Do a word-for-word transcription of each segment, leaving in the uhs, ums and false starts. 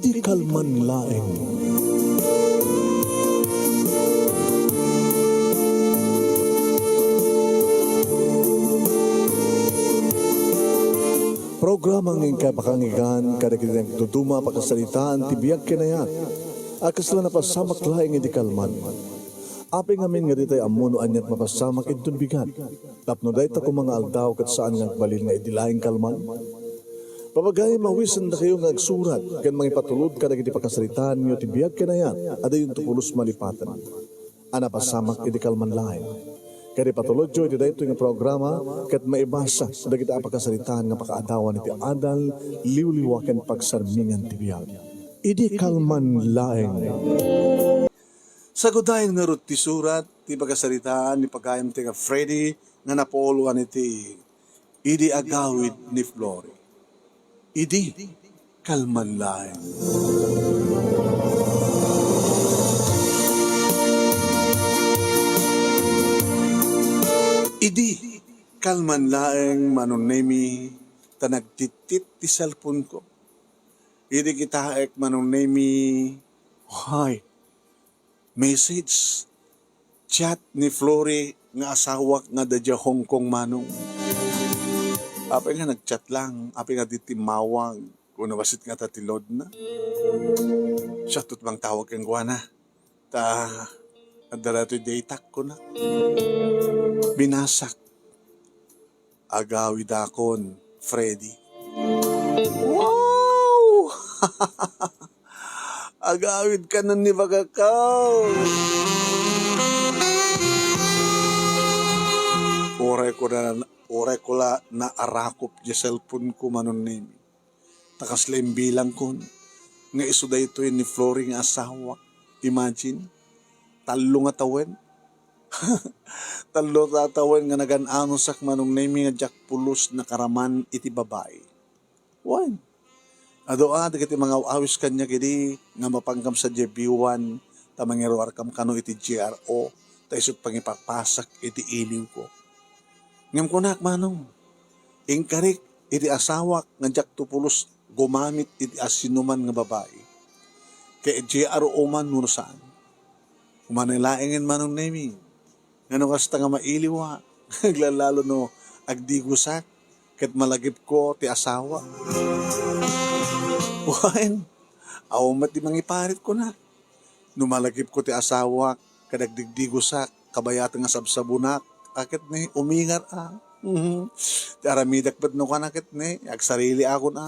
Idi kalman laeng. Programa nga inkay pakanggan kadagiti nagduduma a pakasaritaan ti biag ken ayat a kasla napasamak laeng idi kalman. Apay ngamin nga ditay ammo no aniat mapasamak inton bigat. Tapno dayta koma nga aldaw ket saan nga agbalin nga idi laeng kalman. Papagayam, awisendakayo nga agsurat ken mangipatulod kadagiti pakasaritaanyo ti biag ken ayat a diyonto pulos malipaten a napasamak idi kalman laeng. Ket ipatulodyo iti daytoy nga programa ket maibasa dagiti a pakasaritaan nga pakaadawan iti adal, liwliwa ken pagsarmingan ti biag. Idi kalman laeng. Sagudayen ngarud ti surat ti pakasaritaan ni pagayam ti nga Freddy nga napuloan iti Idi Agawid ni Flory. Idi kalman laeng. Idi kalman laeng, Manong Nemi, ta nagtittit ti cellphone ko. Idi kitaek, Manong Nemi, hay, message, chat ni Flory nga asawak nga adda idiay Hong Kong, Manong. Apay nga nag-chat lang, apay nga di timmawag, kuno bassit nga ta ti load na. Siak met mangtawag kenkuana. Ta, adda daytoy daytak, kunak. Binasak. Agawidakon, Freddy. Wow! Agawidkanon ni bagakaw. Uray ko na, uray ko la naarakop diay cellphone ko, Manong Nemi. Ta kasla imbilangkon nga isu daytoy ni Flory nga asawa. Imagine, tallo nga tawen. Tallo nga tawen nga nagan-anosak, Manong Nemi, nga diak pulos nakaraman iti babai. Wen, adu a dagiti mangaw-awis kaniak idi nga mapankam sadiay B one ta mangiruarkam kano iti G R O ta isut' pangipapasak iti iliwko. Ngem kunak, Manong, inkarik iti asawak nga diakto pulos gumamit iti asinoman nga babai. Ket G R O man wenno saan. Umanoy laengen, Manong Nemi, nga no kasta nga mailiwak, aglalalo no agdigosak, ket malagipko ti asawak. Wen, awan met ti mangiparit, kunak. No malagipko ti asawak, ket agdigdigosak, kabayaten nga sabsabonak, a ket ni umingar a. Mhm. Ti aramidek met no kuana ket ni agsariliakon a.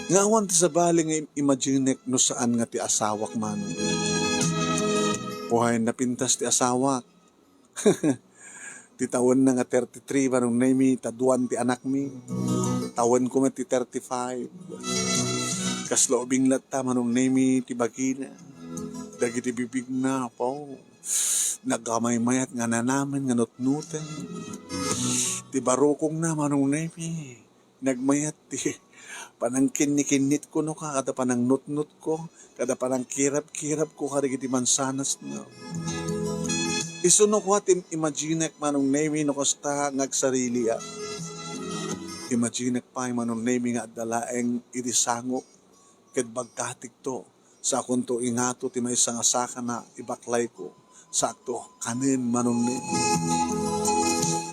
Nga awan ti sabali nga im-, imaginek no saan nga ti asawak man. Wen, napintas ti asawak. Ti tawenna nga thirty-three, Manong Nemi, ta duan ti anakmi. Tawenko met ti thirty-five. Kasla ubing latta, Manong Nemi, ti bagina. Dagiti bibigna, apo, nagamaymayat nga nanamen nga nutnoten. Ti barukongna, Manong Nemi, nagmayat ti panangkinnikinnitko no ka, kada panangnutnotko, kada panangkirabkirabko kadagiti mansanasna. Isu no kua ti imaginek, Manong Nemi, no kasta nga agsariliak. Imaginek pay, Manong Nemi, nga adda laeng iti sangok ket bagkatikto, sakonto ingato ti maysa nga sakana, ibaklayko, sakto kanen, Manong Nemi.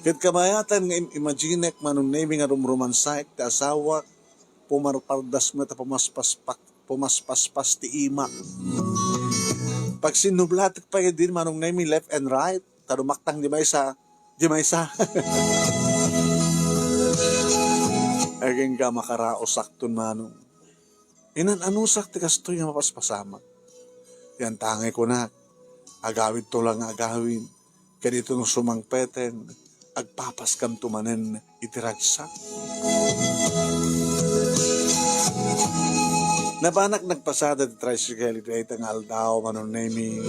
Ket kabayatan nga im-, imaginek, Manong Nemi, nga rumrumansaek ti asawak, pumarpardas met a pumaspaspak-, pumaspaspas ti imak. Pagsinnublatek pay din, Manong Nemi, left and right, ta rumaktang di maysa, di maysa. Agingga makaraos sakton, Manong. Inan-anusak ti kastoy nga mapaspasamak. Ti antangay kunak, agawidto la nga agawid, ket ditono sumangpeten, agpapaskanto manen iti ragsak. Napanak nagpasada ti tricycle iti dayta nga aldaw, Manong Nemi.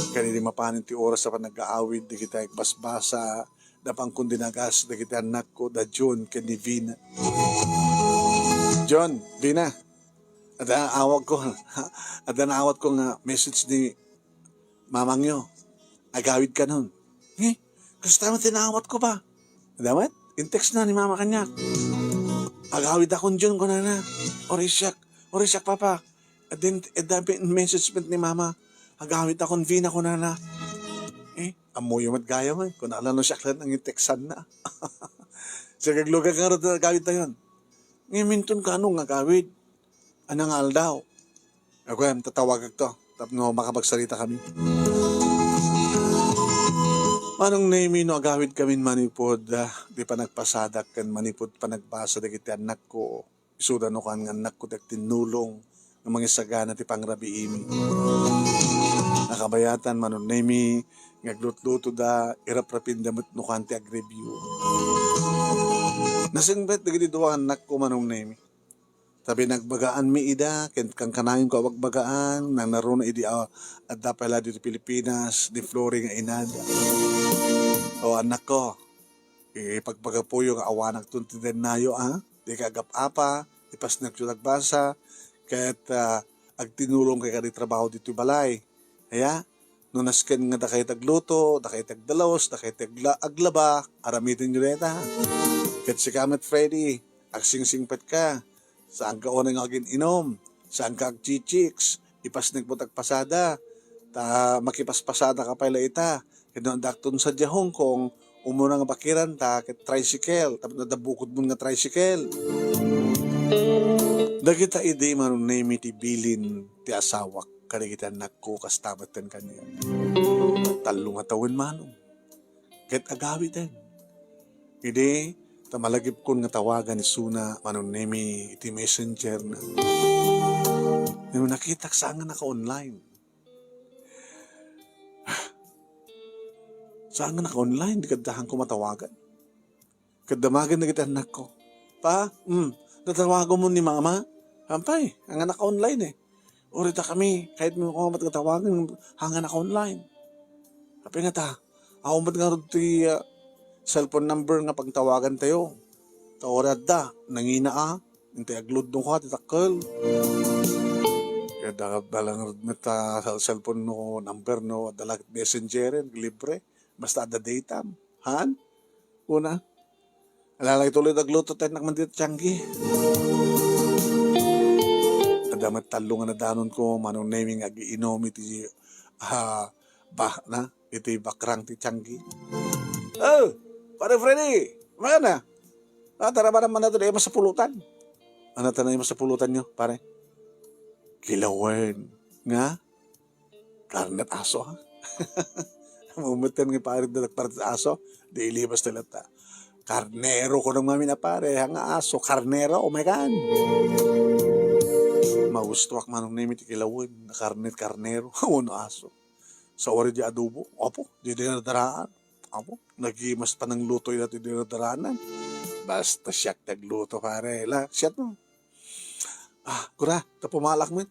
Ket idi mapanen ti oras a panagaawid dagiti agbasbasa, napankon dinagas dagiti annakko, da John ken ni Vina. John, Vina, adda awagko. Adda naawatko nga message ni mamangyo. Agawidkanon. Eh, kasta met ti naawatko ba? Adda met, in-text na ni mama kaniak. "Agawidakon diyon," kunana. "Uray siak, uray siak, Papa. Adda, adda message met ni Mama. Agawidakon, Vina," kunana. Eh, ammoyo met gayam, eh. Kunana no siak laeng nga textanna. Siak aglugan ngarud ti agawidtayon. Ngem inton kaano nga agawid? Ania nga aldaw? Agawem, tatawagakto tapno makapagsaritami. Manong Nemi, no agawidkamin manipud, ah, ti panagpasadak ken manipud panagbasa dagiti annakko, isuda no kan nga annakko ti agtinnulong nga mangisagana ti pangrabiimi. Nakabayatan, Manong Nemi, nga aglutlutoda, iraprapinda met no kan ti agreview. Nasingpet dagiti dua nga annakko, Manong Nemi. Ta binagbagaanmi ida, ken kankanayon ko a bagbagaan, nangngaruna idi, ah, adda pay la ditoy Pilipinas, ni Flory nga inada. O, annakko, ipagpagapuyo nga awanakton ti dennayo, a? Dika agap-apa, ipasnekyo ti agbasa, ket, ah, agtinulongka kadi trabaho ditoy balay. Aya? No nasken nga dakayo ti agluto, dakayo ti agdalus, dakayo ti agla-, aglaba, aramidenyo dayta. Ket sika met, Freddy, agsingsingpetka. Saanka unay nga agin-inom, saanka agchichicks, ipasnekmo ti agpasada, ta makipaspasadaka pay la ita. Ket no adda akton sadiay Hong Kong, umuna nga bakiranta ket tricycle, tapno adda bukodmon nga tricycle. Dagita idi, Manong Nemi, ti bilin ti asawak kadagiti annakko, kasta metten kaniak. Tallo nga tawen, Manong, ket agawiden. Idi, ta malagipkon nga tawagan isuna, Manong Nemi, iti messenger na. Ngem nakitak, saan nga naka-online. Saan nga naka-online, di kadta haanko matawagan. Ket damagen dagiti annakko. "Pa, mm, natawaganmo ni Mama?" "Haanpay, haan nga naka-online, eh." "Uray dakami, kayatmi koma met nga tawagan, haan nga naka-online." "Apay ngata, haan met ngarud ti, ah, cellphone number nga pagtawagantayo? Ta uray adda, nangina a, intay agload no kua ti dakkel." Ket da-, adda la ngarud met a cell-, cellphone no number no adda la ket messenger, libre. Basta adda datam. Haan? Kuna, ala la ituloy dagluto ti annak man dita, Tianggi. Adda met tallo nga nadanonko, Manong Nemi, nga agiinom iti, ah, ba, na, iti bakrang ti Tianggi. "Oh, Pare Freddy, makana? Ah, tara, manam man nato, di masapulotan." "Ania ti naimasapulotanyo, pare?" "Kilawen." "Nga?" "Karnet aso, ha?" Mumeten nga pare, dagparti aso, di ilibas ti latta. "Karnero," kunam ngamin a pare, haan nga aso, "Karnero, umekan." Magustuak, Manong Nemi, ti kilawen, karnet, karnero, wenno aso. Sa uray di adobo, apo, di dinadaraan. Apo, nagimas panangluto ida ti dinadaraanan. Basta siak ti agluto, pare. La, siak no. Ah, kura, ta pumalak met.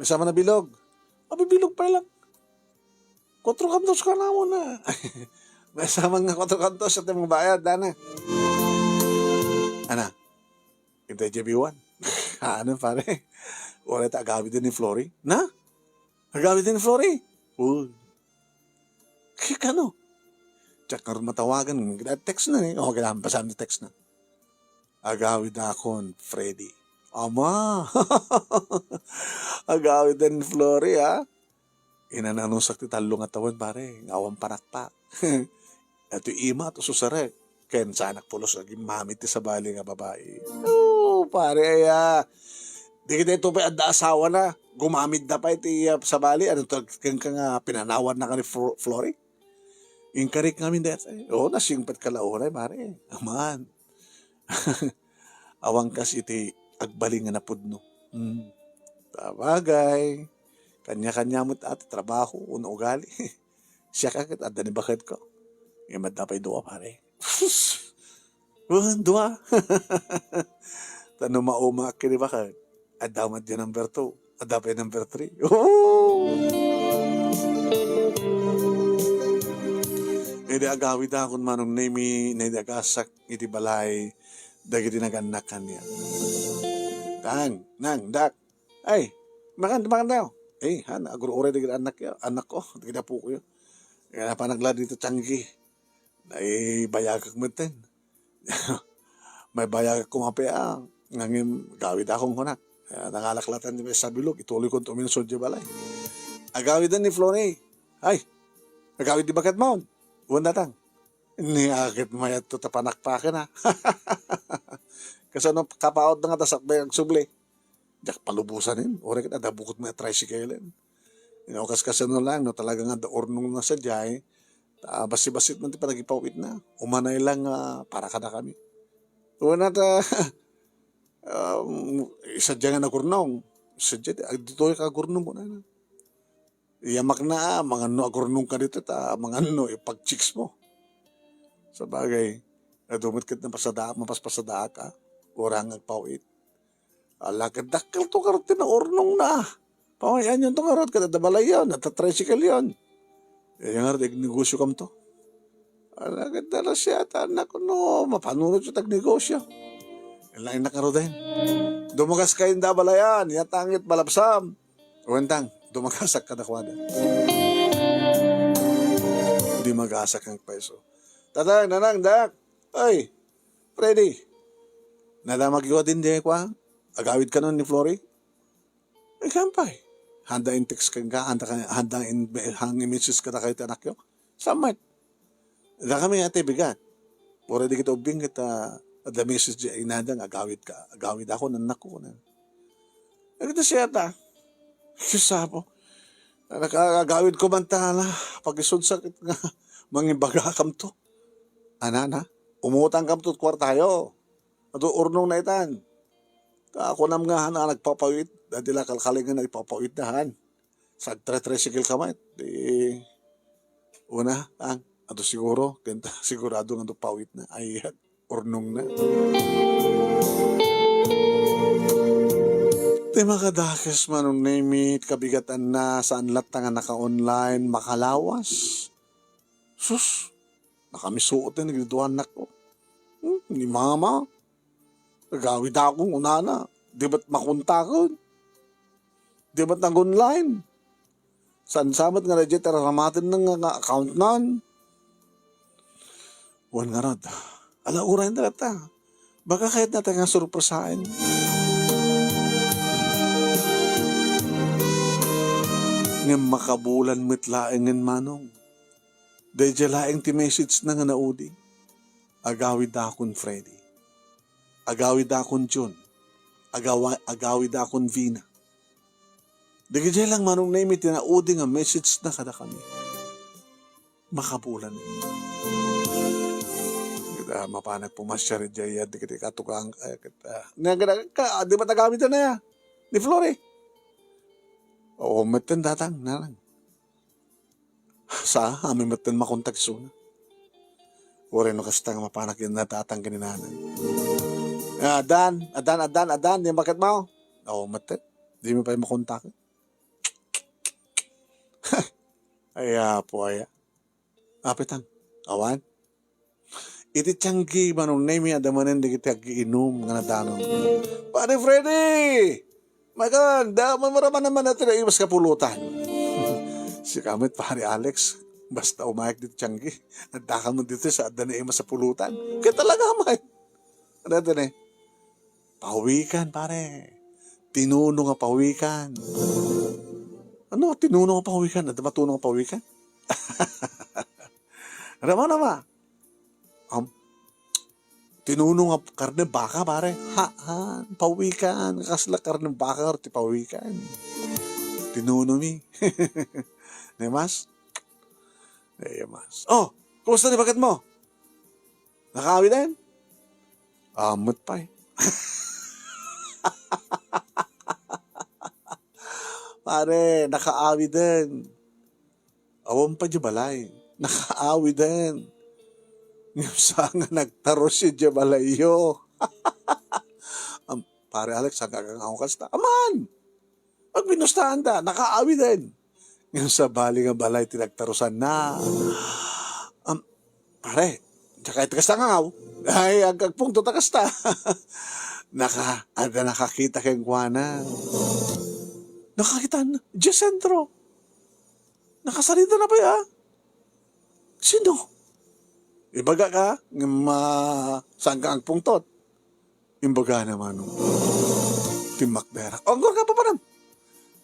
Maysa man a bilog. Abi, bilog pay lang. Kuatro kantos ka na muna. Maysa man nga kuatro kantos, siak ti mangbayad, dana. Ana, intay diay biwan. Ano, pare? Uray ta agawiden ni Flory? Na? Agawiden ni Flory? Uy. Kano? Diak ngarud matawagan, text na, eh. O, kailangan basaen ti text na. "Agawidakon, Freddy." Ama! Agawiden ni Flory, ah. Inananusak ti tallo nga tawen, pare, nga awan panakpak. Iti ima, to susarek. Ken saanak pulos nga agimmamit ti sabali nga babai. Oh, pare, aya. Dagiti ito pay adda asawana, gumamit da pay ti, ah, sabali. Ano to, kenka nga pinanawan na ka ni Flo-, Flory? Inkarik ngamin dayta. Oo, nasingpet ka la uray, pare. Aman. Awan kas iti agbalin nga napudno. Hmm. Sabagay, kanya-kanya met ti trabaho wenno ugali. Siak ket adda ni baketko. Ngem adda pay dua, pare. Oh, dua. Ta no maumaak ken ni baket, adda met diay number two, adda pay number three. Oh! Idi agawidakon, Manong Nemi, idi agasak iti balay dagiti nagannak kaniak. Nang, nang, dak. Ay, makan, makan tayo. Eh, han, agur-uray dagiti annak, annakko, dagiti apokon. Kaya panagla dito, Tianggi. Naibayagak metten. Maibayagak koma pay a, ngem agawidakon kunak. Ah, nangalak latta ti maysa a bilog, ituloyko ti uminsur idiay balay. Agawiden ni Flory. Ay, agawid ti baketmo. Wen, Tatang. Ni aket mayat to ta panakpaken, a. Kasano kapautna nga ta sakbay agsubli? Diak palubosanen, uray ket adda bukod met a tricycle-en. Ino, kas kasano lang, no talaga nga adda urnongna sadiay, ta bassit-bassit man ti panagipaw-itna. Umanay lang nga para kadakami. Wen, ta, um, sadiay nga nagurnong. Sadiay, ditoy ka agurnong, kunana. Yamakna, a, manganno agurnongka ditoy, ta manganno ipag-chicks mo. Sabagay, adu met ket napasada-, mapaspasadaak, a, uray nga agpaw-it. Ala, ket dakkel to ngarud ti naurnongna. Pawayanyon to ngarud, ket adda balayyon, adda tricycle-yon. Aya ngarud, agnegosyokamto. Ala, ket dala siya, ta anak, no, mapanunot siya ti agnegosyo. Laeng na ngaruden. Dumagaskayo ida balayan, iyatangit malabsam. Wen, Tang, dumagasak kadakuada. Dumagasak nga agpayso. Tatang, Nanang, Dak. Ay, Freddy. Nadamagyo din di, kwa? Agawid kano ni Flory? Ay, saan pay? Handa in text kenka, handa ka, handa in, hang message kadakayo ti anakyo? Saan met? Dakami ati bigat. Uray dagiti ubbing ket, ah, adda message diay inada nga agawid ka, agawidakon, annakko, kunana. Dagiti siak ta. Diyos apo. Naka-, agawidko man ta, ala, pagisudsak ket nga mangibagakamto. Anana, umutangkamto ti kuartayo. Adu urnongna itan. Ta kunam nga, haan a nagpapaw-it, daydi la kalkalingen nga nagpapaw-itda, haan. Sa agtre-tricycle ka met, di, una, ang, adu siguro, ken ta, sigurado nga adu paw-itna. Ay, urnongna. Ti makadakes, Manong Nemi, kabigatanna, saan latta nga naka-online, makalawas. Sus, nakamisuot ni dagiti dua annakko. Hmm, ni mama, agawidakon kunana, di met makontaken. Di met nag-online. Saan sa met nga daydiay ti raramatenna nga, nga accountnan. Wen ngarud, ala, urayna latta. Baka kayatna ta nga sorpresaen. Ngem makabulan met laengen, Manong. Daydiay laeng ti message-na nga naudi. Agawidakon Freddy. Agawidakon Jun. Agawa-, agawidakon Vina. Dagiti lang, Manong Nemi, ti naudi nga message-na kadakami. Makabulan. Ket, ah, mapanak pumasiar idiay, ah, dagiti katukang, eh, ket, ah, nga, nga, ka, di ba tagamit na ya? Ni Flory? Oo, metten datang, nanang. Sa, amin metten makontak isuna. Uray no kasta nga mapanak yen natatang ken ni nanang. Ah, adan, adan, adan, adan, di maket mo? Oo, metten. Di mi pay makontak. Ay, apo, aya. Apitang, awan? Iti tianggi, Manong Nemi, adda manen dagiti aggiinum nga nadanon. Pare Freddy! Makan, da, mamaraman naman natin ang iwas kapulutan. Sika met, Pare Alex, basta umayag dito tianggi, adda ka mo dito sa adda na imas sa pulutan. Kaya talaga man. Ano ito ni? Pawikan, pare. Tinuno nga pawikan. Ano, tinuno nga pawikan? Adda ba tuno nga pawikan? Rama, rama. Um, tinuno nga karne baka, pare. Ha, ha, pawikan. Kasla karne baka, ti pawikan. Tinuno mi. Ne, mas? Eh, mas. Oh, kumusta ni bagat mo? Nakaawiden? Amot pay. Pare, nakaawiden. Awan pay idiay balay. Nakaawiden. Ngem sa nga nagtarus idiay balayyo. Am, Pare Alex, saan ka nga kasta? Aman! Agbinustaanta, nakaawiden. Ngem sabali nga balay ti nagtarusanna. Am, pare, diak kayat ti kasta nga ngaw. Ay, ag-, agpungtot a kasta. Naka-, adda nakakita kenkuana. Nakakitan, diay sentro. Nakasalita na pay, ah. Sino? Ibaga ka, ngem, ah, saan ka agpungtot? Imbagana, Manong, timmakderak. O, agguray ka, papanam.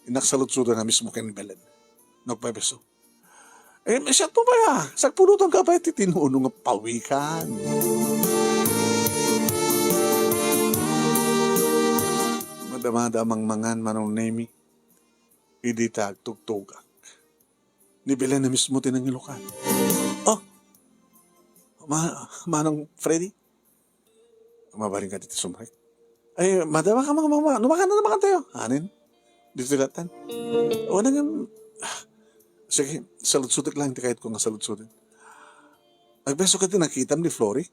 Innak saludsodan a mismo ken Belen. Nagpepeso. Eh, siya to ba ya? Sagpulutan ka ba iti tinuno nga pawikan? Madamada a mangmangan, Manong Nemi. Idi ta agtugtugak. Ni Belen na mismo ti nangilukan. Oh! Ma-, Manong Freddy? Mabalin ka ditoy sumrek. Ay, madama ka, mga, mga, mga, numakan na naman tayo. Anin? Dito latan. O, nang, sige, saludsudek lang, ti kayat ko nga saludsudek. Agbeso ka ti nakitam ni Flory?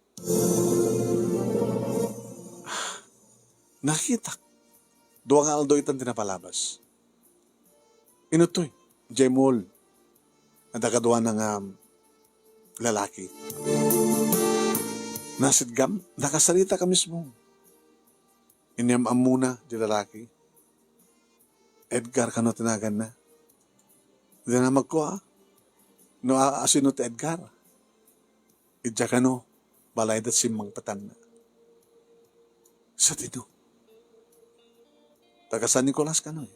Nakitak. Dua nga aldaw itan ti napalabas. Inutoy, Jemol, adda kaduana nga lalaki. Nasidgam, nakasarita ka mismo. Inyam-ammona di lalaki. Edgar kano tinaganna. Di na magkua. No, a-, asino ti Edgar? Idiay kano, balay da simmangpetanna. Sadino? Taga San Nicolas kano, eh.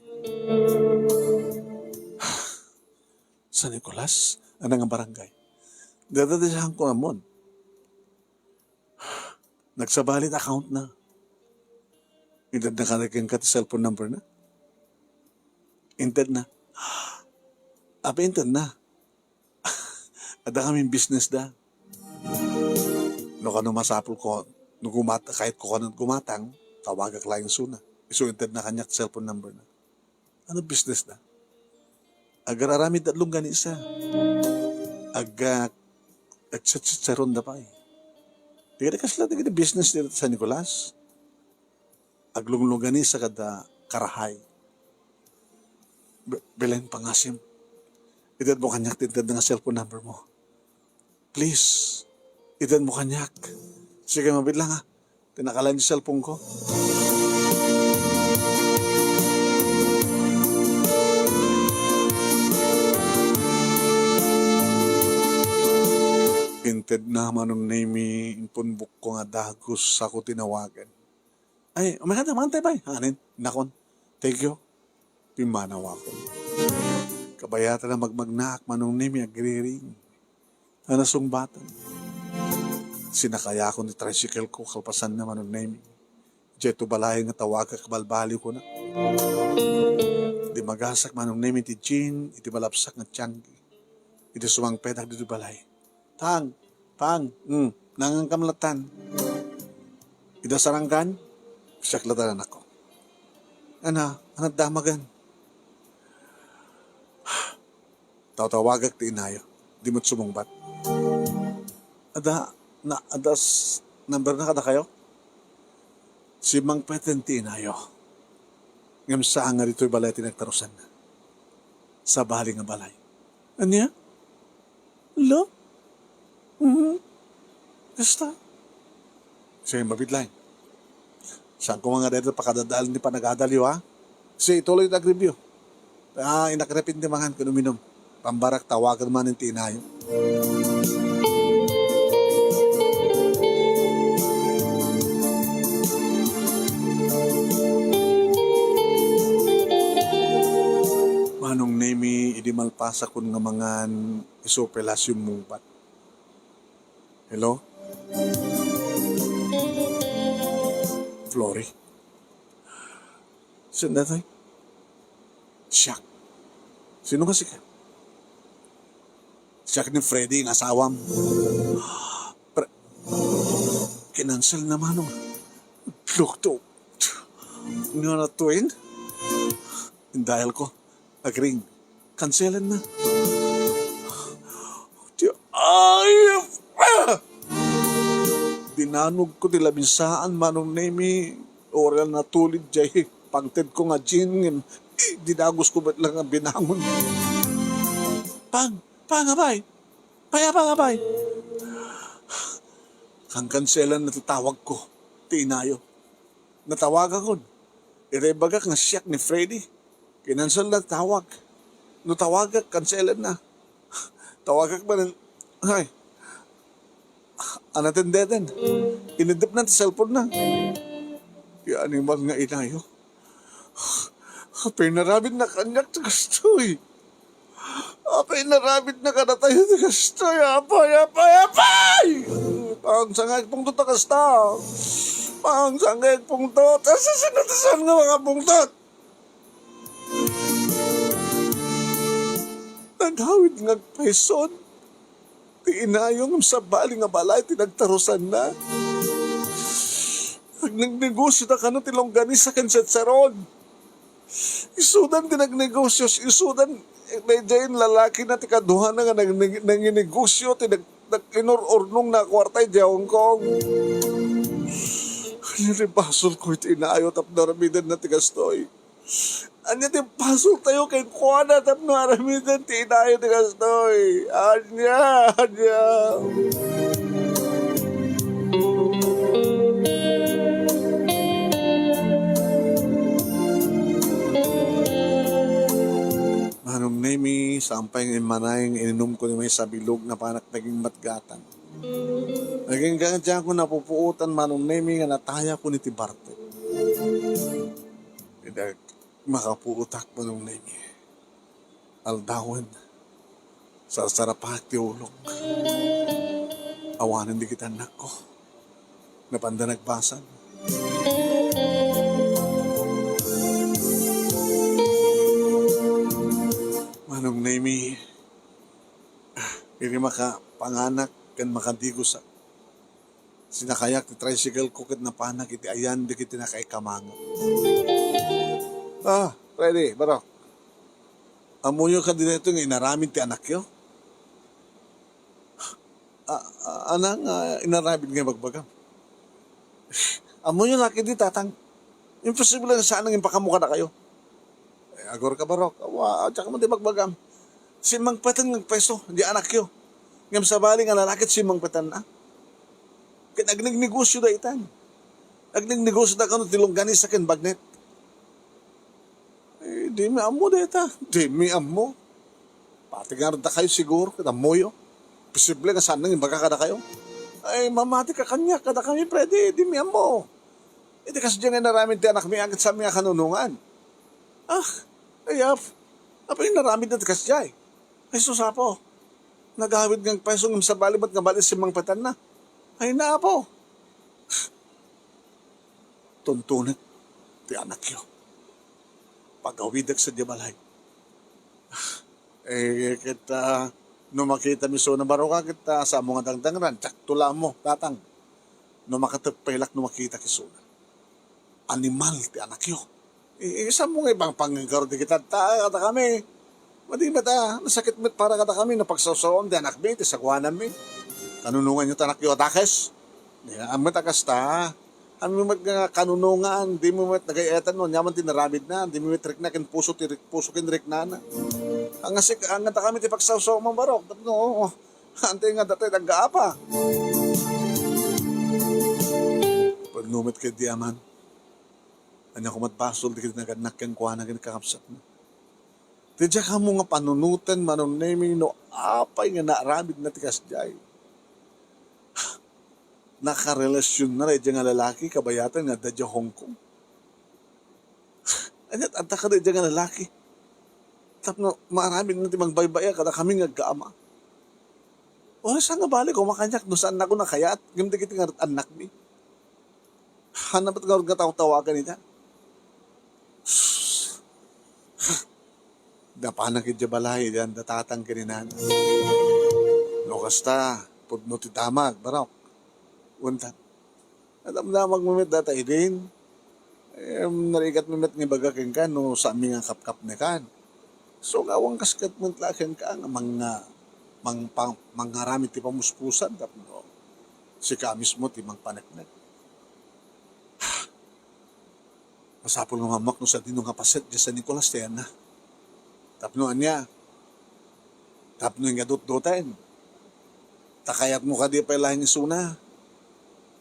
San Nicolas? Ano nga barangay? Dada di saan ko amon. Nagsabali ti account na. Inted na ka, kenka ti cellphone number na. Inted na. Abi, inted na. Adda kami business da. No kano masapul ko, no gumat-, kayat ko kano gumatang, tawagak laeng isuna. Isu inted na kaniak cellphone number na. Ano business da? Agar-aramid da longganisa. Ag-, ah, agchichicharon da pay. Di kasla dagiti business dita San Nicolas. Aglonglonganisa kada karahay. Be-, Belen, pangasim. Itedmo kaniak ti inted nga cellphone number mo. Please, itedmo kaniak. Sige, mabit lang, ha. Tinakalan ti cellphone ko. Inted na, Manong Nemi, impunbok ko nga dagus, sako tinawagan. Ay, umakan ta, umakan ta, bay. Anin, nakon. Thank you. Pimmanawakon. Kabayatan a magmagnaak, Manong Nemi, agriring. A nasungbatan. Sinakayakon ti tricycle ko, kalpasanna, Manong Nemi. Diay to balay nga tawagak, balbaliw ko na. Dimagasak, Manong Nemi, ti Jean, iti malapsak nga tianggi. Idi sumangpetak ditoy balay. Pang, Pang, mm, nangankam latan. Ida sarangkan, siak latan anakko. Ana, anat damagan. Tawtawagak ti inayo. Di met sumungbat. Ada, na, adas, number na kadakayo? Simmangpeten ti inayo. Ngem saan nga ditoy balay ti nagtarusanna. Sabali nga balay. Ania? Lo? Mhm. Kasta? Sige, mabit lang. Saan ko nga dayta pakadadalan ti panagadalyo, ha? Sige, ituloy ta agreview. Ah, inakrepin ti mangan ken uminum. Pambarak, tawagan man ti inayo. Manong Nemi, idi malpasakon nga mangan, isu pay la simmungbat. Hello? Flory? Sino daytoy? Siak. Sino nga sika? Siak ni Freddy nga asawam. Pre-, kinansel na, Manong. Lukto. Nga na, twin? Indayal ko. Agring. Kanselan na. Ti, ay, ah! Binanog ko ti labinsaan, Manong Nemi. Oras a natulid diay pangted ko nga Jean, ngem, eh, dinagus ko met lang nga binangon. Pang, Pang, abay! Pay, Pang, abay! Kankanselan na ti tawag ko, ti inayo. Natawagakon. Ita imbagak nga siak ni Freddy. Kinansel na tawag. No tawagak, kanselan na. Tawagak manen, ay, anatendeten. Inidep na ti cellphone na. Ti animal nga inayo. Apay inaramidna kaniak ti kastoy? Apay inaramidna kadatayo ti kastoy? Apay, apay, apay! Pangsangaek pungtot a kasta. Pangsangaek pungtot. Asa sino ti saan nga makapungtot? Nagawid nga agpayson ti inayo ngem sabali nga balay ti nagtarusanna. Nagnegnegosio da kano ti longganisa ken chicharon. Isudan ti nagnegosio, isudan, eh, daydiay lalakina ti kaduana nga nag-, nanginegosio ti nag-, nag-inur-urnong na kwarta idiay Hong Kong. Ania ti basolko iti inayo tapno aramidenna ti kastoy? Ania ti basoltayo kenkuana tapno aramiden ti inayo ti kastoy? Ania? Ania? Manong Nemi, saan pay nga immanay nga ininumko ni maysa a bilog, napanak daging matgatang. Agingga diay napupuotan, Manong Nemi, nga natayakon iti bartek. Ida, makapuotak, Manong Nemi. Aldawen, sarsarapaak ti ulok. Awanen dagiti annakko. Napanda nagbasol. Manong Nemi, idi makapanganak ken makadigosak, sinakayak ti tricycle ko ket napanak iti ayan dagiti nakaikamanget. Ah, Freddy, Barok. Ammoyo kadi daytoy nga inaramid ti anakyo? A-, a-, ania nga inaramid nga ibagbagam? Ammoyo la kadi, Tatang. Imposible nga saan nga impakamo kadakayo. Eh, agurka, Barok. Awa, diak man ti ibagbagam. Simmangpeten nga agpayso, diay anakyo. Ngem sabali nga lalaki ti simmangpetanna. Ket agnegnegosio da itan. Agnegnegosio da kano ti longganisa ken bagnet. Eh, dimi ammo dayta. Dimi ammo. Pati nga dakayo siguro, ket ammoyo. Posible nga saan nga imbaga kadakayo. Ay, mamatika kaniak, kadakami, Freddy, dimi ammo. Iti kasdiay nga inaramid ti anakmi, ket saanmi a kanunongan. Ah, ay, ap-, apay inaramidna ti kasdiay? Ay, sus, Apo. Nagawid nga agpayso ngem sabali met nga bali simmangpetanna. Ay, na, Apo. Tuntunek ti anakyo. Pagawidek sadiay balay. Eh, ket, ah, no makitami isuna, Barok, ket, ah, saanmo nga dangdangran, diakto la ammo, Tatang. No makateppelak no makitak isuna. Animal ti anakyo. I-, saanmo nga ipangpangngegarud dagita, ta, kadakami. Madi met a, nasakit met para kadakami, napagsawsawam ti anakmi, ti saguananmi. Kanunonganyo ti anakyo a dakes. Ania met a kasta, ania met nga kanunongan, dimo met nagay-etan no ania man ti naramidna, dimo met rikna ken puso ti rik-, puso ken riknana. Ang asik, ang kadakami ti pagsawsawam, Barok, tapno, antay nga datay daggaapa. Pudno met ketdi, Aman. Ania koma ti basol dagiti nagannak kenkuana ken kakabsatna? Ti diak ammo nga panunoten, Manong Nemi, no apay nga naaramidna ti kasdiay. Nakarelasionna daydiay nga lalaki kabayatan nga adda idiay Hong Kong. Ania ti adda kadi daydiay nga lalaki? Tapno maaramidna ti mangbaybay-a kadakami nga aggaama. Uray saan nga bali koma kaniak no saannakon a kayat ngem dagiti nga annakmi. Hanapet ngarud nga tawtawagan ita. Napanak idiay balay, idiay anda Tatang ken ni Nana. No kasta, pudno ti damag, Barok. Wen ta. Nadamdamagmi met dayta idin. Em, narigatmi met nga ibaga kenka no saanmi nga kapkapnekan. So, nga awan kas ket met la kenka nga mang-, mangpa-, mangaramid ti pamuspusan tapno sika mismo ti mangpaneknek. Masapul nga maammoak no sadino nga paset diay San Nicolas ti ayanna. Tapno ania? Tapno ingadutdoten. Ta kayatmo kadi pay laeng isuna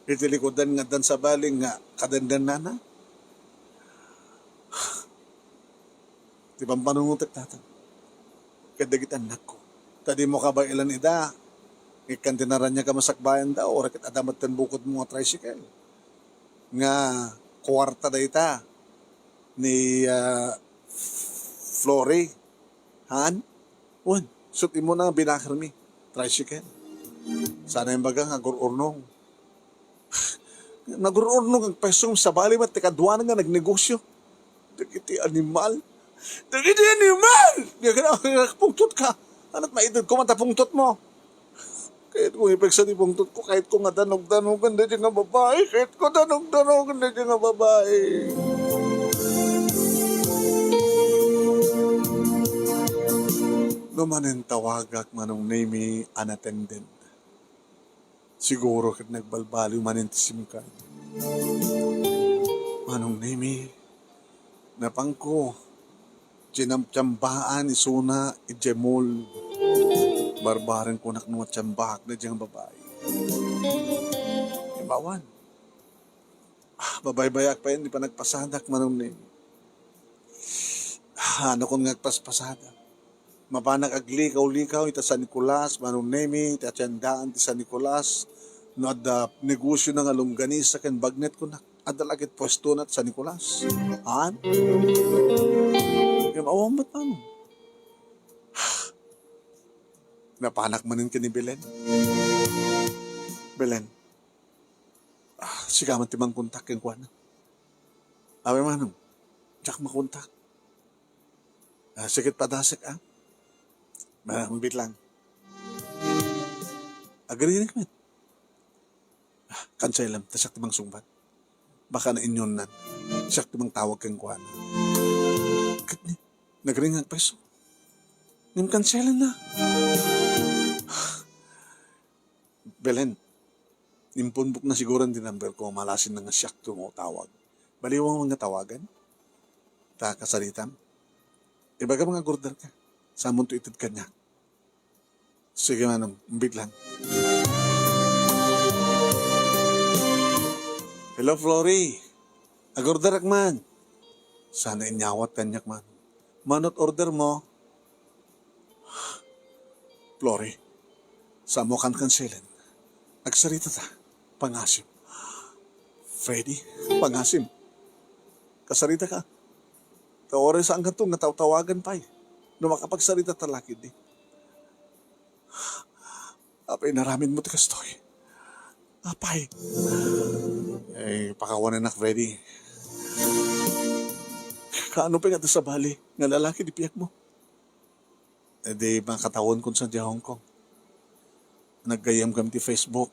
iti likudan nga addan sabali nga kadendennana? Ti pampanunotek, Tatang, ket dagiti annakko. Ta dimo kabaelan ida, ikkan ti naraniag a masakbayan da, uray ket adda met ti bukodmo nga tricycle. Nga kuarta dayta ni, ah, Flory. Haan? Wen, isut' immuna nga binakermi. Tricycle. Sana imbaga nga agur-urnong. Nagur-urnong agpayso, sabali met ti kaduana nga nagnegosio. Dagiti animal. Dagiti animal! Nga gana-, nga pungtot ka. Ania't maitedko man ta pungtotmo? Kayatko nga ipigsa ti pungtotko, kayatko nga danog-danogen daydi nga babai, kayatko danog-danogen daydi nga babai. No manen tawagak, Manong Nemy, unattended. Siguro ket nagbalbaliw manen ti SIM card. Manong Nemy, napangko, tsinamtsambaan isuna idiay mall. Barbareng kunak no atsambaak daydi nga babai. Imbawan. Ah, babaybayaak pay ni panagpasadak, Manong Nemy. Ah, anakon nga agpaspasada. Mapanak aglikaw-likaw ita San Nicolas, Manong Nemy, ita tiendaan ti San Nicolas. No adda negosio na nga longganisa ken bagnet, kunak, adda la ket puesto na ti San Nicolas. Haan? Ngem awan met, Manong. Napanak manen ken ni Belen. Belen, ah, sika man ti mangkontak kenkuana. Awan, Manong, diak makontak. Ah, sige, padasek, ah. Ah, ambit lang. Agririk met. Ah, kanselem, ta siak ti mangsungbat. Baka nainyonan. Siak ti mangtawag kenkuana. Ket ni, nagring agpayso. Ngem kanselenna. Belen, impunbok na siguro ti number ko, malasin na nga siak ti umawtawag. Baliwam nga tawagan? Ta kasaritam? Ibagam nga agorder ka. Saanmonto ited kaniak. Sige, Manong, ambit lang. Hello, Flory. Agorderak man. Sana inyawat kaniak, Manong. Mano't order mo? Flory, saanmo kan kanselen. Agsarita ta. Pangasim. Freddy, pangasim. Kasarita ka. Ta uray saankanto nga tawtawagan pay. No makapagsarita ta la ketdi. Apay, inaramidmo ti kastoy. Apay. Eh, pakawanenak, Freddy. Kaano pay nga adda sabali nga lalaki ti piekmo? Eh, di makatawenkon sa di Hong Kong. Naggayyem kami ti Facebook.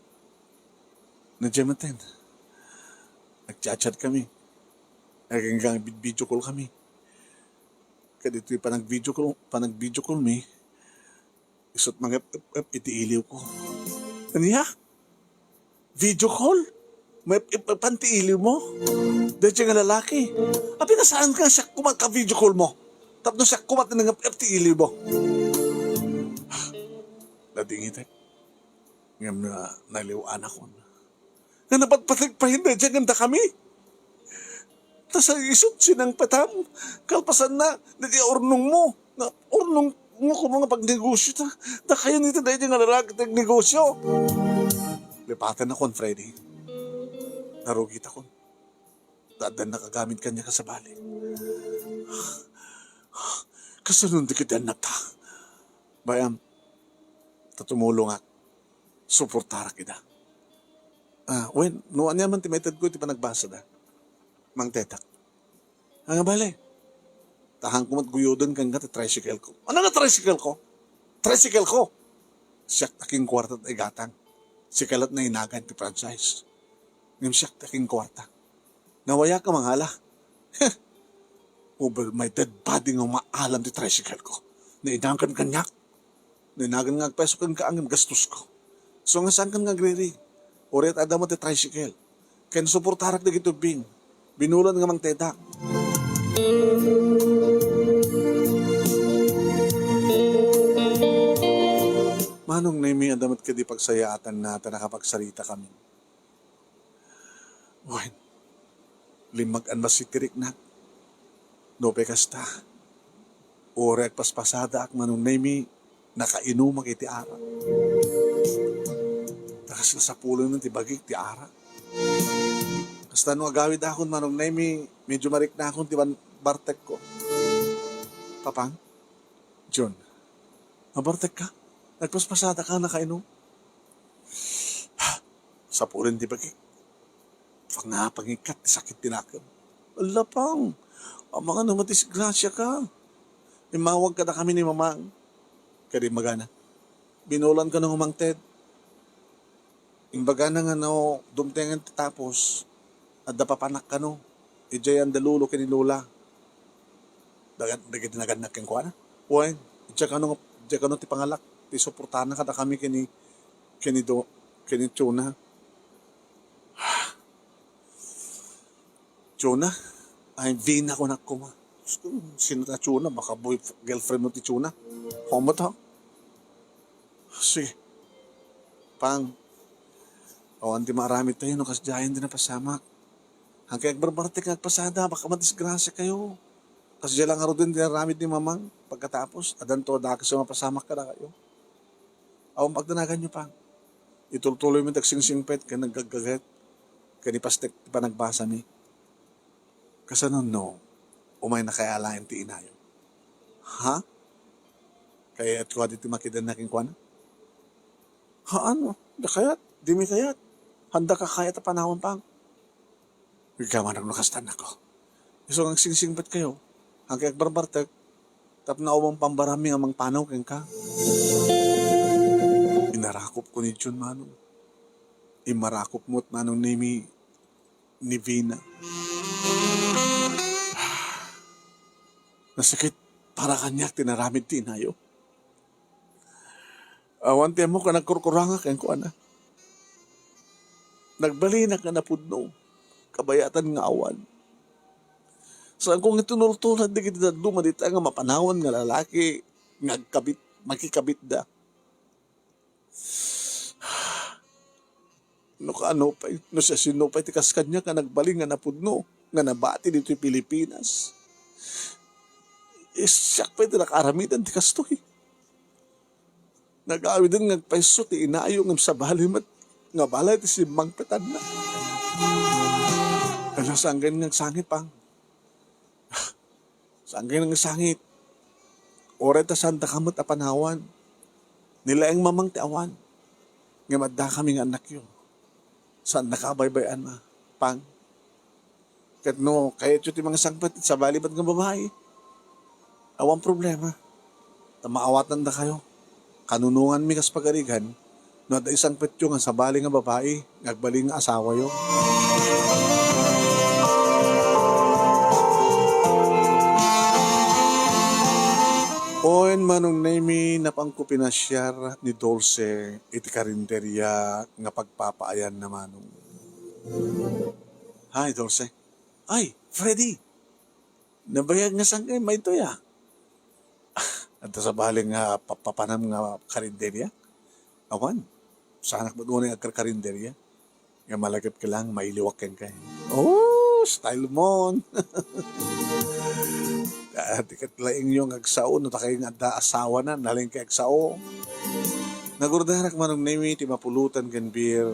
Nadya maten. Nagchat-chat kami. Naganggang vid-, video call kami. Kaditoy panag-video call, panag-video call mi, isut' mangep-ep-ep iti iliwko. Ania? Video call? Maep-ep-epan ti iliwmo? Daytoy nga lalaki. Apay, nasaanka nga siak koma ka-video callmo? Tapno siak koma ti nangep-ep ti iliwmo. Nadingitek. Ngem na, naliw-anakon. Nga napatpatek pay daytoy ngem dakami. Ta sa isut' sinangpetam, kalpasanna, daytoy urnongmo, nga urnongmo koma nga pagnegosio ta. Dakayo iti daytoy nga lalaki ti agnegosio. Lipatennakon, Freddy. Narugitakon. Ta addan nakagamit kaniak a sabali. Kasano ti kidnap ta? Bay-am, ta tumulongak. Suportarak ida. Ah, wen, no aniaman ti maitedko iti panagbasada, mangtedak. Ania bale? Ta haanko met guyoden kenka ti tricycle ko. Ania nga tricycle ko? Tricycle ko! Siak ti akinkuarta ta igatang. Sika la't nainagan ti franchise. Ngem siak ti akinkuarta. Nawayak a mangala. Heh! Over my dead body nga umaalam ti tricycle ko. Nainagan kaniak. Nainagan nga agpayso kenka ngem gastosko. So nga saankan nga agriri? Uray adda met ti tricycle. Ken suportarak dagiti ubbing. Binulan nga mangtedak. Manong Nemy, adda met kadi pagsayaatanna ta nakapagsarita kami. Wen, limmag-an met ti tiriknak. Nupay kasta, uray agpaspasadaak, Manong Nemy, nakainumak iti arak. Ta kasla sapulonen ti bagik ti arak. Kasta no agawidakon, Manong Nemi, medyo mariknakon ti ban-, bartekko. Papang? Jun, mabartekka? Nagpaspasadaka nakainom? Sapulin ti bagik. Pangapangikkat ti sakit ti nakem. Ala, Pang, amangan no madisgrasiaka. Immawag kadakami ni Mamang. Kadi imbagana, binulan kano nga mangted. Imbagana nga no dumtengen ti tapos, adda papanak kano. Idiay anda lolo ken ni lola. Daga-, dagiti nagannak kenkuana. Wen, idiay kano, idiay kano ti pangalak, ti suportana kadakami ken ni, ken ni Do-, ken ni Chona. Chona? Ay, Vina kunak koma. Sino ta Chona? Baka boy-, girlfriend mo ti Chona. Homo ta? Sige. Pang, awan ti maaramid tayo no kasdiayen ti napasamak. Hankay agbarbartek nga agpasada, baka madisgrasiakayo. Kasdiay la ngaruden ti aramid ni Mamang. Pagkatapos, addanto dakes a mapasamak kadakayo. Awan pagdanaganyo, Pang. Itultuloymi ti agsingsingpet ken naggaggaget ken ipastek ti panagbasami. Kasano no umaynakayo alaen ti inayo? Ha? Kayatko kadi ti makidanna kenkuana? Haan, dika kayat, dimi kayat. Haandaka kayat a panawen, Pang. Iggamannak no kasta, nako. Isu nga agsingsingpetkayo, hankay agbarbartek, tapno awan pambarammi nga mangpanaw kenka. Inarakopko ni Jun, Manong. Immarakop met, Manong Nemi, ni Vina. Nasakit para kaniak ti naramid ti inayo. Awan ti ammok a nagkurkurangak kenkuana. Nagbalinak nga napudno. Kabayatan nga awan. Saanko nga tinultulan dagiti dadduma dita nga mapanawan nga lalaki nga agkabit, makikabitda. No kaano pay, no siasino pay ti kas kaniak nga nagbalin nga napudno, nga nabati ditoy Pilipinas. Eh, siak pay ti nakaaramidan ti kastoy. Nagawiden nga agpayso ti inayo ngem sabali met nga balay ti simmangpetanna. Ala, saan nga agsangit, Pang? Saan nga agsangit? Uray ta saandaka met a panawan. Ni laeng Mamang ti awan. Ngem addakami nga annakyo. Saannaka a baybay-an, a, Pang. Ket no kayatyo ti mangsangpet iti sabali met nga babai, awan problema. Ta maawatandakayo. Kanunonganmi kas pagarigan no adda isangpetyo nga sabali nga babai nga agbalin nga asawayo. Oy, Manong Nemi, napanko pinasiar ni Dulce iti karinderia nga pagpapaayanna, Manong. Hi, Dulce. Ay, Freddy! Nabayag nga sangkay maytoy, a. Adda sabali nga papapanam nga karinderia? Awan. Saanak met unay agkarkarinderia. Nga malagipka lang, mailiwak kenka. Oh, style mon. Ah, di ket laingyo nga agsao, no ta kay nga adda asawana, nalingka agsao. Nagorderak Manong Nemi ti mapulotan ken beer.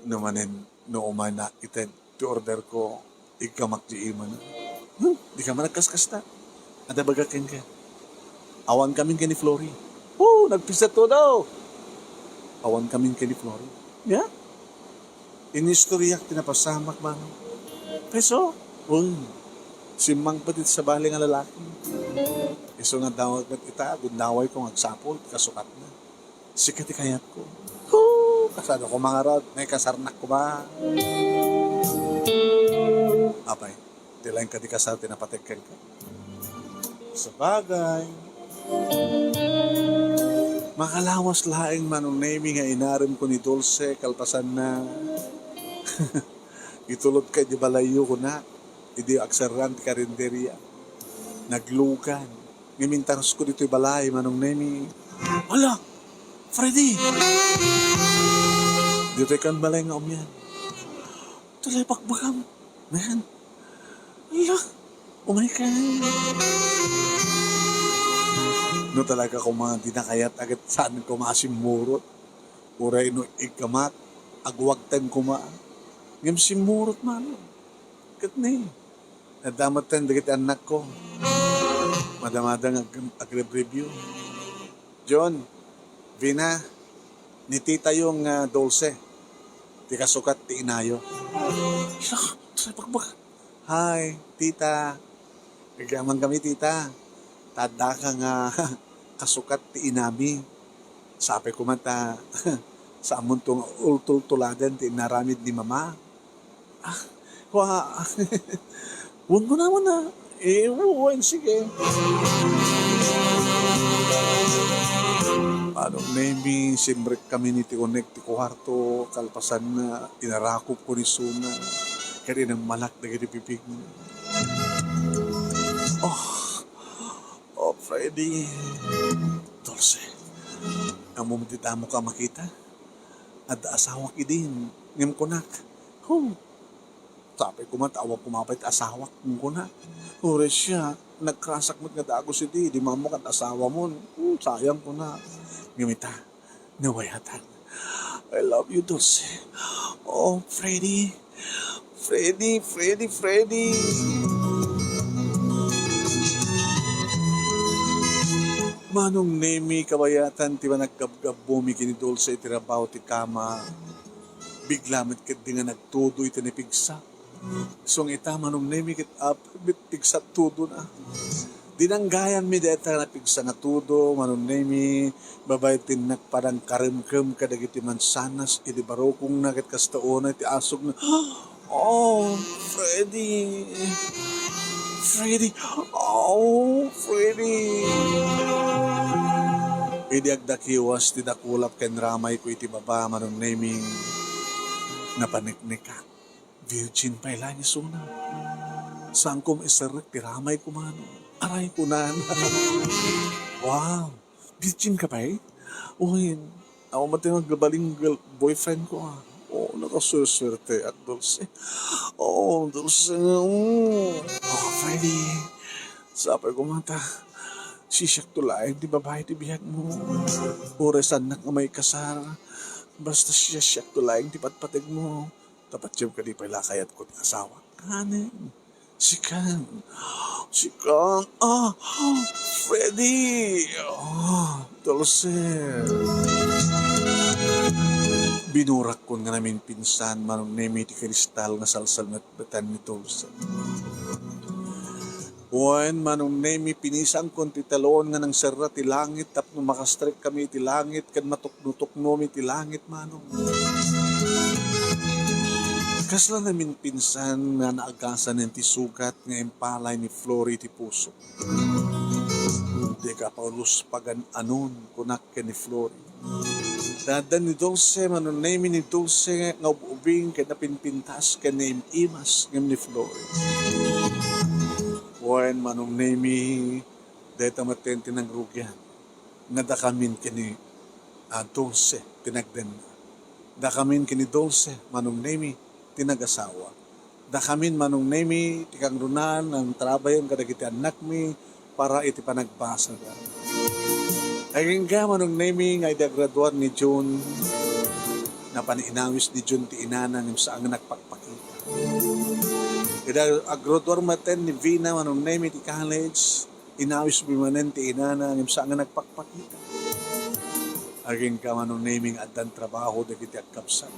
No manen, no umay na ited ti order ko, iggamak di imana. Hmm, di ka man nagkaskasta. Adda bagak kenka. Awan kamin ken ni Flory. Oh, nagpista todo. Awan kamin ken ni Flory. Ya? Inistoryak ti napasamak man. Peso? Uy, simmangpet iti sabali nga lalaki. Isu nga dawag met ita, gundaway ko nga agsapul, kasukatna. Sika ti kayatko. Hoo, kasano ko mangarod, naikasarnak ko ba? Apay, ti laeng kadi kasar ti napateg kenka. Sabagay. Makalawas laeng Manong Nemi nga inarem ko ni Dulce kalpasanna. Itulod ka iti balayyo, kuna, idi agserraan ti karinderia. Naglugan. Ngem intarusko ditoy balay, Manong Nemi. Ala! Freddy! Ditoy kan balay nga umian. Tuloy bakbakam. Man. Ala! Oh my God! No talaga koma di nakayat agad saan ko masimmurot. Uray no iggamak, agwagtan koma. Ngem simmurot man. Ket ni, nadamatan dagiti annakko. Madamadang ag-, agrebribyo. John, Vina, ni titayo nga Dulce, ti kasukat ti inayo. Yak, sa pagbaka. Hi, tita. Agyaman kami, tita. Ta addaka nga kasukat ti inami. Sapay koma ta saamonto nga ultultuladen ti inaramid ni mama. Ah, wa-, wen ko naman na. Eh, wen, sige. Manong Nemi, simrek kami iti unek ti kuarto, kalpasanna, inarakop ko ni Suna, ket inammalak dagiti bibigna. Oh, oh, Freddy. Dulce, ammom ti damo ka makita? Adda asawak idin, ngem kunak, "Huh, sapay koma ta awan koma pay ti asawak," kunak. Uray siak, nagkrasak met nga dagus idi, idi maammo ket asawamon. Hmm, sayang kunak. Ngem ita, nawayatan. I love you, Dulce. Oh, Freddy. Freddy, Freddy, Freddy. Manong Nemi, kabayatan ti panaggabgabbomi ken ni Dulce iti rabaw ti kama. Bigla met ketdi nga nagtudo iti napigsa. Isu nga ita, Manong Nemi, ket apay met pigsa tudona. Dinanggayanmi dayta napigsa nga tudo, Manong Nemi, babaen ti nagpadang karemkem kadagiti mansanas idi barukongna ket kasta unay ti asugna. Oh, Freddy! Freddy! Oh, Freddy! Idi agdakiwas ti dakulap ken ramayko iti baba, Manong Nemi, napaneknekak. Virgin pay laeng isuna. Saanko maiserrek ti ramayko, Manong. Aray, kunana. Wow! Virgin ka pay? Uy, ako met ti nagbabaling girl-, boyfriend ko, ah. Oo, nakasuersuerteak, Dulce. Oo, Dulce. Mm. Oh, Freddy. Sapay koma ta siakto laeng ti babai ti biagmo. Uray saannak nga maikasar. Basta siakto laeng ti patpategmo. Ta patiem kadi pay la kayatko ti asawa. Kanen. Sikan. Sikan. Ah, Freddy. Ah, Dulce. Binurakkon nga naminpinsan, Manong Nemi, ti kristal nga salsalmetmetan ni Dulce. Wen, Manong Nemi, pinisankon ti talon nga nangserra ti langit tapno makastrekkami iti langit ken matuknotuknomi iti langit, Manong. Kasla naminpinsan nga naagasan ti sugat nga impalay ni Flory iti puso. Dika, Paulus, pagan-anon, kunak ken ni Flory. Dandan ni Dulce, Manong Nemi, ni Dulce nga ub-ubing ken napinpintas ken naim-imas ngem ni Flory. Wen, Manong Nemi, dayta met ti nangrugian nga dakamin ken ni, ah, Dulce ti nagdenna. Dakamin ken ni Dulce, Manong Nemi, ti nagasawa. Dakamin, Manong Nemi, ti kangrunaan, nangtrabayon kadagiti annakmi para iti panagbasada. Agingga, Manong Nemi, nga idi agraduar ni June, napan inawis ni June ti inana ngem saan nga nagpakpakita. Idi agraduar maten ni Vina, Manong Nemi, ti college, inawismi manen ti inana ngem saan nga nagpakpakita. Agingga, Manong Nemi, nga addan trabaho dagiti agkabsat.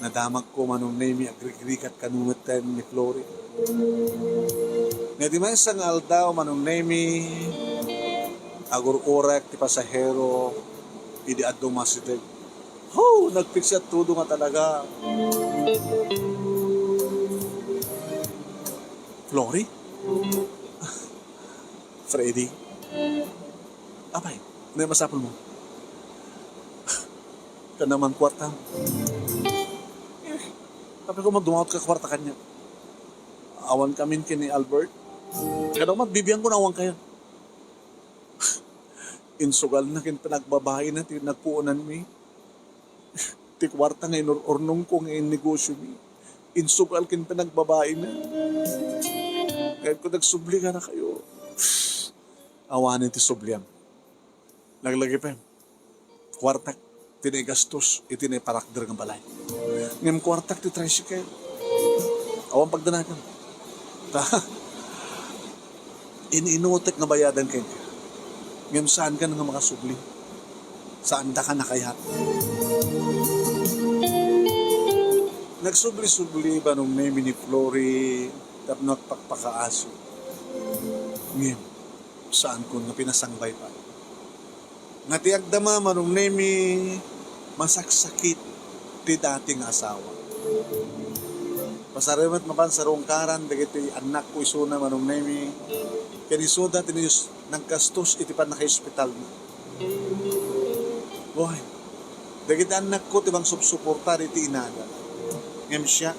Nadamagko, Manong Nemi, agrigrigat kano metten ni Flory. Nga di maysa nga aldaw, Manong Nemi, agur-urak ti pasahero idi adda umasideg. Ho! Nagpigsa tudo nga talaga. Flory? Freddy? Apay, ano yung masapul mo? Ka naman kwarta. Eh, sabi ko, magdumaot ka kwarta kanya. Awan kami ken ni Albert. Kaya naman, bibiyan ko na awan kayo. Insugal na kin pinagbabae na, ti nagpuunan mi. Ti kuwarta nga inur-urnong ko nga innegosyo mi, insugal ken pinagbabaina. Kayat ko nagsubli kadakayo. Awanen ti subliam. Laglagipen, kuwartak ti naigastos iti naiparakder nga balay. Ngem kuartak ti tricycle. Awan pagdanagan. Ta, in-inutek nga bayadan kenka. Ngem saanka nga makasubli. Saandaka nakayat. Nagsubli-subli Manong Nemi ni Flory tapno agpakpakaaso. Ngem, saankon nga pinasangbay pay. Nga ti agdama Manong Nemi, masaksakit ti dati nga asawa. Pasarem met mapan sarungkaran dagiti annakko isuna Manong Nemi, ken isuda ti naggastos iti pannakaospitalna. Uy, dagiti annakko ti mangsupsuportar iti inada. Ngem siak,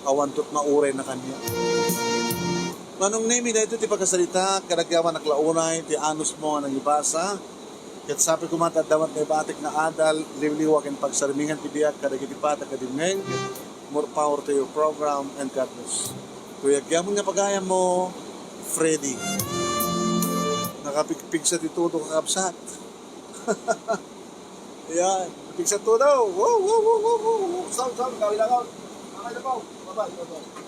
awanto met maurayna kaniak. Manong Nemi, daytoy ti pakasaritak, kadagiti anak la unay ti anusmo nga nangibasa. Ket sapay koma ta adda met naibatik nga adal, liwliwa ken pagsarmingan ti biag kadagiti patag a dimngeg. More power to your program and God bless. Ti agyamanen nga pagayammo, Freddy. Nakapigpigsa ti todo, kakabsat. Yan. Pigsa todo. Wow, wow, wow, wow, wow. Sound, sound. Kami na, sound. Okay na po. Bye-bye. Bye-bye.